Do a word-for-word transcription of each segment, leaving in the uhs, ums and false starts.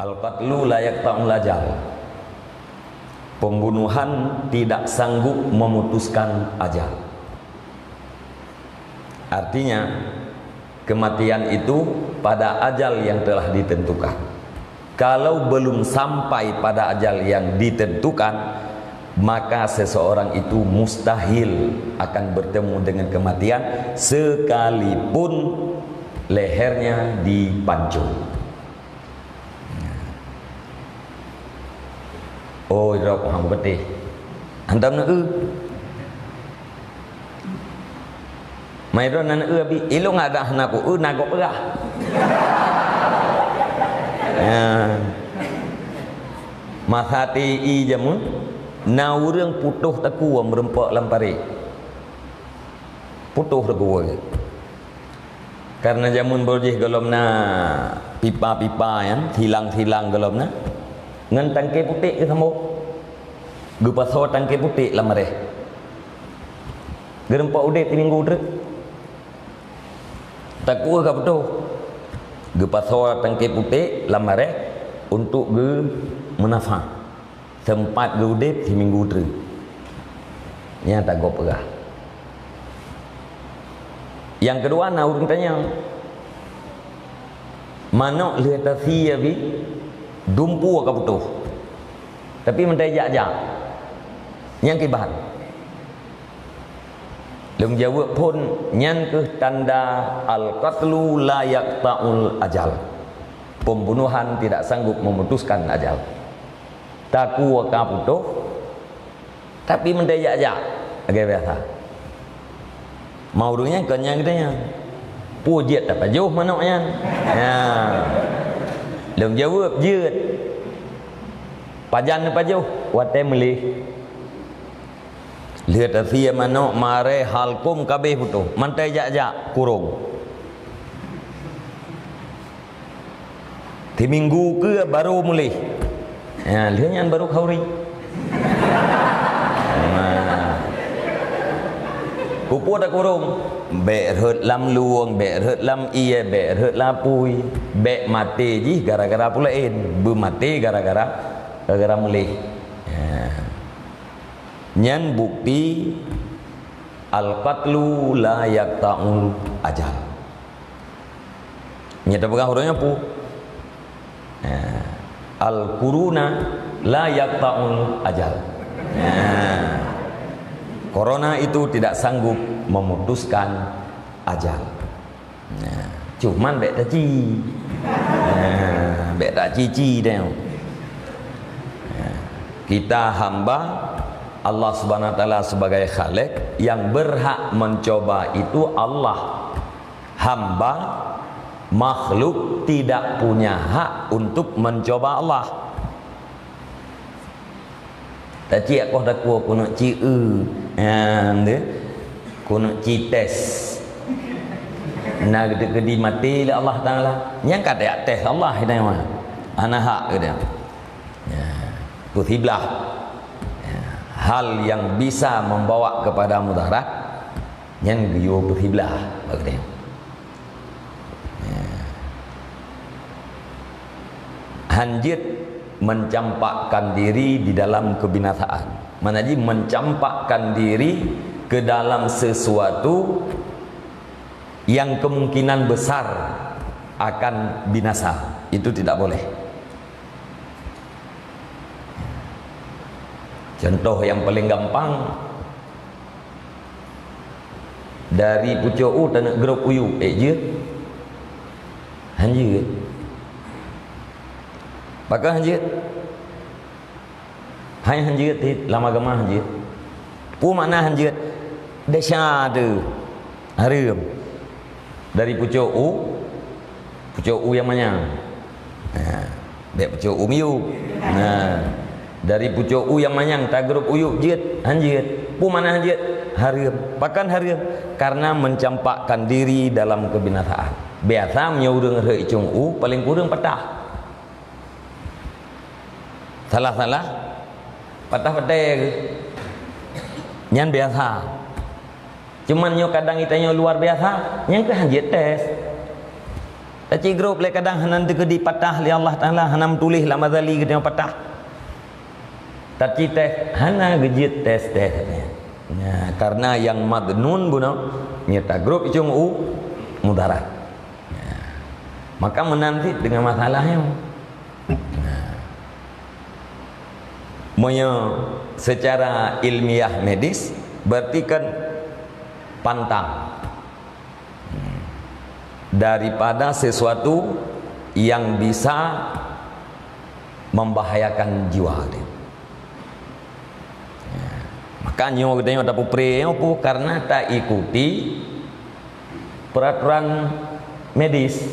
Al-qatlu la yaqta'ul ajal. Pembunuhan tidak sanggup memutuskan ajal. Artinya, kematian itu pada ajal yang telah ditentukan. Kalau belum sampai pada ajal yang ditentukan, maka seseorang itu mustahil akan bertemu dengan kematian, sekalipun lehernya dipancung. Oh, idrop hang beuteh. Hantam na eu. Mai droe nan eu abi, ilong ada hana ku eu na gop peugah. Ya. Masa T I jameun, na ureuëng putôh takue meureumpok lam parit. Putôh takue. Karena jameun baro jih gohlom na pipa-pipa nyan, silang-silang gohlom na. Ngon tangke putéh geusambot. Geupasoe tangke putéh lam areh. Geureumpok udeb siminggu treuk. Takue ka putôh. Geupasoe tangke putéh lam areh untuk geumeunafah. Teumpat geuudeb siminggu treuk. Nyan tagob peugah. Nyang keudua na ureuëng tanyong, manök lheueh tasie bi dumpeue ka putôh, tapi meuntée jak-jak. Nyang kiban? Lôn jaweueb phon, nyan kheueh tanda al-qatlu la yaqta'ul ajal. Pembunuhan tidak sanggup memutuskan ajal. Takue ka putôh, tapi meuntée jak-jak lagée biasa. Ma ureuëng nyan kon nyang geutanyoe. Peue jeuet tapajoh manök nyan? Ya. Lôn jaweueb jeuet. Pajan neupajoh? Watée meuleh. Lheueh tasie manök marée halkom kabeh putôh, mantée jak-jak kurong. Timinggu keue barô mulih. Ya, lheueh nyan barô khauri. Nah. Kupeue takurong? Bék rhot lam lueng, bék rhot lam ié, bék rhot lam apui, bék maté jih gara-gara peue laén, beumaté gara-gara, gara-gara mulih. Ya. Nyan bukti al-qatlu la yaqta'ul ajal. Nyata peugah ureuëng nyan peue? Nah, al-quruna la yaqta'ul ajal. Nah, corona itu tidak sanggup memutuskan ajal. Nah, cuman bék taci. Nah, bék taci-ci deh. Nah, kita hamba Allah Subhanahu wa Taala sebagai Khalik, yang berhak mencoba itu Allah. Hamba, makhluk tidak punya hak untuk mencoba Allah. Taciek koh takue keuneuk ci eu, ha, deh, keuneuk ci tes. Na geuteuk keudi maté lé Allah Taala. Nyang ka tajak tes Allah, hina mah. Hana hak geutanyoe. Ya, peusiblah. Ya, hal yang bisa membawa kepada mudarat, nyan geuyue peusiblah bak geutanyoe. Ya. Hanjeuet mencampakkan diri di dalam kebinasaan. Mana jih mencampakkan diri ke dalam sesuatu yang kemungkinan besar akan binasa. Itu tidak boleh. Contoh yang paling gampang, dari pucok u taneuk grob u yup, ék jeuet? Hanjeuet. Pakon hanjeuet? Hai hanjeuet, lam agama hanjeuet. Peue makna hanjeuet? Desya teuh. Hareuem. Dari pucok u, pucok u nyang manyang. Ha, bék pucok u miyueb. Ha, dari pucok u nyang manyang tagrob u yup jeuet, hanjeuet. Peue makna hanjeuet? Hareuem. Pakon hareuem? Karena mencampakkan diri dalam kebinasaan. Biasa meunyoe ureuëng rhot icong u, paling kureueng patah. Salah-salah, patah batée geuh. Nyan biasa. Cuman nyoe kadang geutanyoe luar biasa, nyan keuh hanjeuet tes. Tacit grob lé kadang hana teukeudi patah lé Allah Taala, hana meutuléh lam azali geutanyoe patah. Tacit tes, hana geujeuet tes-tes. Nah, karena nyang madnun bunoe, meunyoe tagrob icong u mudarat. Nah, maka meunan cit deungon masalah nyoe. Nah. Meunyoe secara ilmiah medis, berarti kan pantang. Daripada sesuatu yang bisa membahayakan jiwa dia. Ya. Maka nyoe geutanyoe tapeupreh nyoe peue karena taikuti peraturan medis.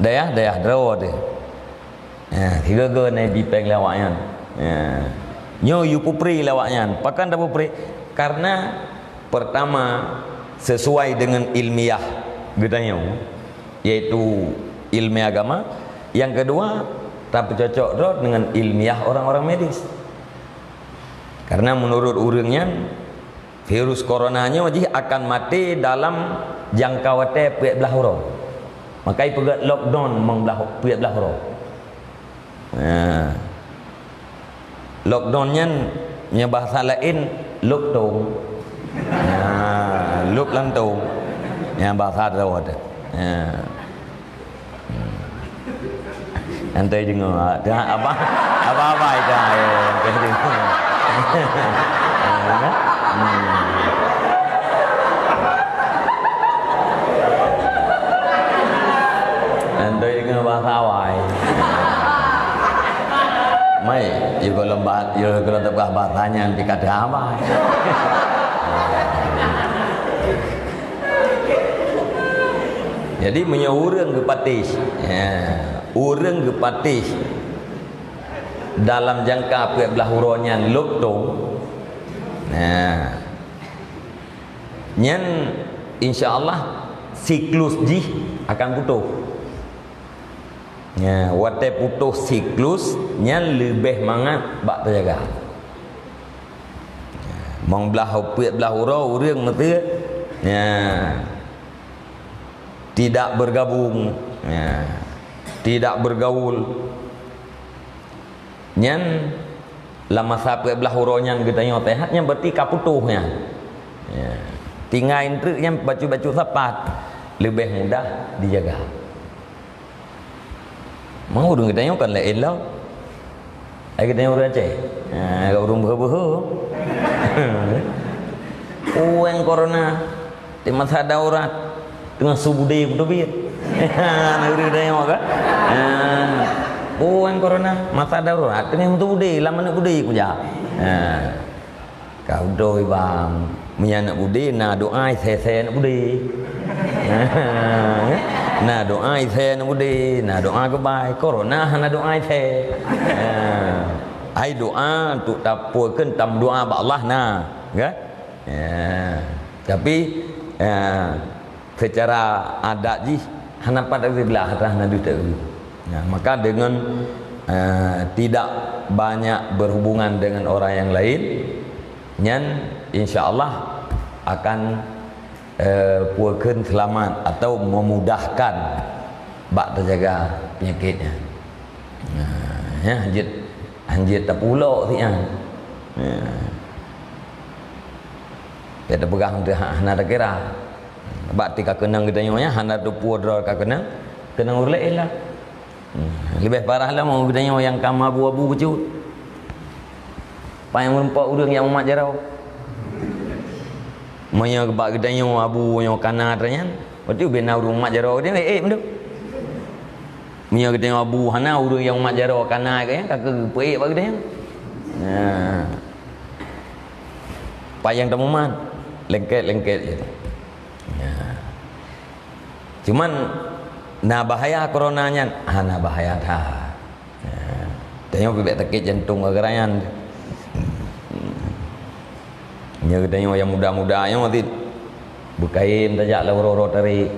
Dayah-dayah droe teuh. Ha, sigoe-goe na ibi péng lé awaknyan. Ha. Nyoe yue peupreh lé awaknyan. Pakon tapeupreh? Karena pertama, sesuai dengan ilmiah geutanyoe, yaitu ilmiah agama. Yang kedua, tapeucocok droe dengan ilmiah orang-orang medis. Karena menurut ureuëng nyan, virus corona nyoe jih akan maté dalam jangka watée peuet blaih uroe. Maka ipeugét lockdown mong blaih, peuet blaih uroe. Ha. Lockdown nyan, nyan bahasa laén, lôb tông. Ha, lôb lam tông. Nyan bahasa droe teuh. Ha. Hmm. Nyan teuh deungoe, teuh abah, abah-abah itu, ya, teuh deungoe. Hmm. Nyan teuh deungoe bahasa awai. Mai, yue gohlom ba-, yue gohlom teupeugah bahasa nyan pih ka teuh abah. Jadi, meunyoe ureuëng geupatéh, ya, ureuëng geupatéh dalam jangka peuet blaih uroe nyan lôb tông, nah, nyan insya Allah siklus jih akan putôh. Ya, watée putôh siklus, nyan leubeh mangat bak teujaga. Mong blaih, peuet blaih uroe ureuëng meuteue, ya, tidak bergabung, ya, tidak bergaul. Nyan lam masa peuet blaih uroe nyan geutanyoe sehat, nyan berarti ka putôh nyan. Ya. Tinggai treuk nyan bacut-bacut sapat, leubeh mudah dijaga. Mau ureuëng geutanyoe kan laén lom. Ai geutanyoe ureuëng Aceh. Ha, ureuëng beuhe-beuhe. Ureuëng corona di masa daurat teungoh su budé beuteubiet. Ha, ureuëng geutanyoe kan. Ha. Ureuëng corona masa daurat teungoh su budé lam aneuk budé kujak. Ha. Ka beutôi bang, meunyoe aneuk budé na doa isé-isé aneuk budé. Na doa isé aneuk budé, na doa geubai. Corona hana doa isé. Ai doa untuk tapukeun tameudoa bak Allah na, kan? Ya. Tapi, ya, secara adat jih hana pat kiblat, hana deuh teuk. Nah, maka dengan, eh, tidak banyak berhubungan dengan orang yang lain, nyan insya Allah akan, eh, peukeun selamat atau memudahkan bak terjaga penyakitnya. Nah, ya, hanjeuet, hanjeuet tapulok sian. Ya. Ya, tapeugah hana takira. Bak ti ka keunong geutanyoe nyan, hana teupeu droe ka keunong, keunong ureuëng laén lah. Hmm, leubeh parah lom geutanyoe nyang ka meuabu-abu bacut. Paih meurumpok ureuëng nyang mumat jaroe. Meunyoe bak geutanyoe abu nyoe kana nyan, berarti ubé na ureuëng mumat jaroe geutanyoe, eh, eh, meudu. Meunyoe geutanyoe abu hana ureuëng nyang mumat jaroe kana geutanyoe, ka keupeue bak geutanyoe. Nah. Paih nyang tamumat, lengket-lengket je. Nah. Cuman, na bahaya corona nyan? Ha, na bahaya that. Ha. Tanyoe pih bèk sakét jantong gara-gara nyan. Nyoe tanyoe nyang muda-muda nyoe cit, beukayém tajak lam uroe-uroe tarek.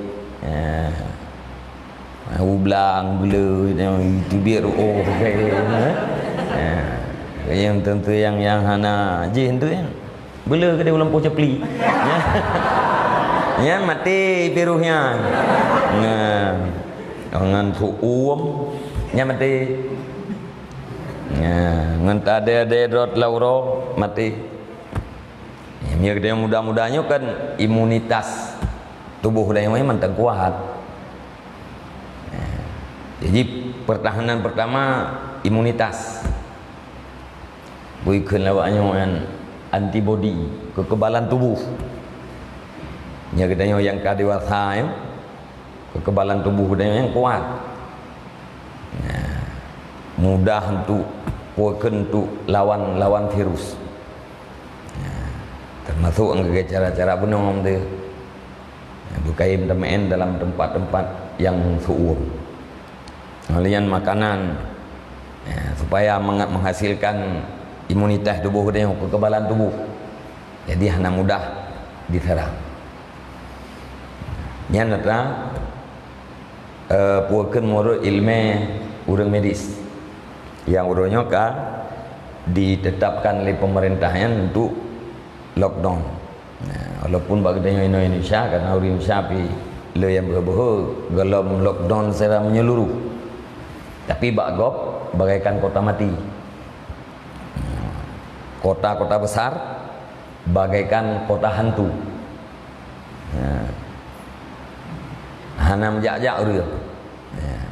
Ha. Ublang, gula, teubiet ruoh, beukayém, ha. Ha. Nyang tentu nyang, nyang hana jih tu nyan. Bela keudéh u lampôh capli. Nyan maté virus nyan. Nah, ngon su'um, nyan maté. Nah, ngon tadé-adé rot lam uroe, maté. Ya, meunyoe geutanyoe muda-muda nyoe kan imunitas tuboh geutanyoe mantong kuat. Nah, jadi pertahanan pertama imunitas. Bukon lawak nyoe nyan antibodi, kekebalan tubuh. Nyoe geutanyoe nyang ka dewasa nyoe, kekebalan tubuh geutanyoe nyang kuat. Nah, mudah untuk, bukon untuk lawan, lawan virus. Nah, termasuk ngon cara-cara bunoe tu. Nah, bukayém tameu'en dalam tempat-tempat nyang su'um. Ngon lian makanan, ya, supaya meng-, menghasilkan imunitas tubuh geutanyoe, kekebalan tubuh. Jadi hana mudah diserang. Nyan atra, eh, bukon meunurot ileumé ureuëng medis. Nyang uroe nyoe ka ditetapkan lé pemerintah nyan untuk lockdown. Nah, walaupun bak geutanyoe inoe Indonesia, karena ureuëng Indonesia pih le nyang beuhe-beuhe golom lockdown secara menyeluruh. Tapi bak gob bagaikan kota mati. Kota-kota besar bagaikan kota hantu. Nah, hana meujak-jak ureuëng. Nah,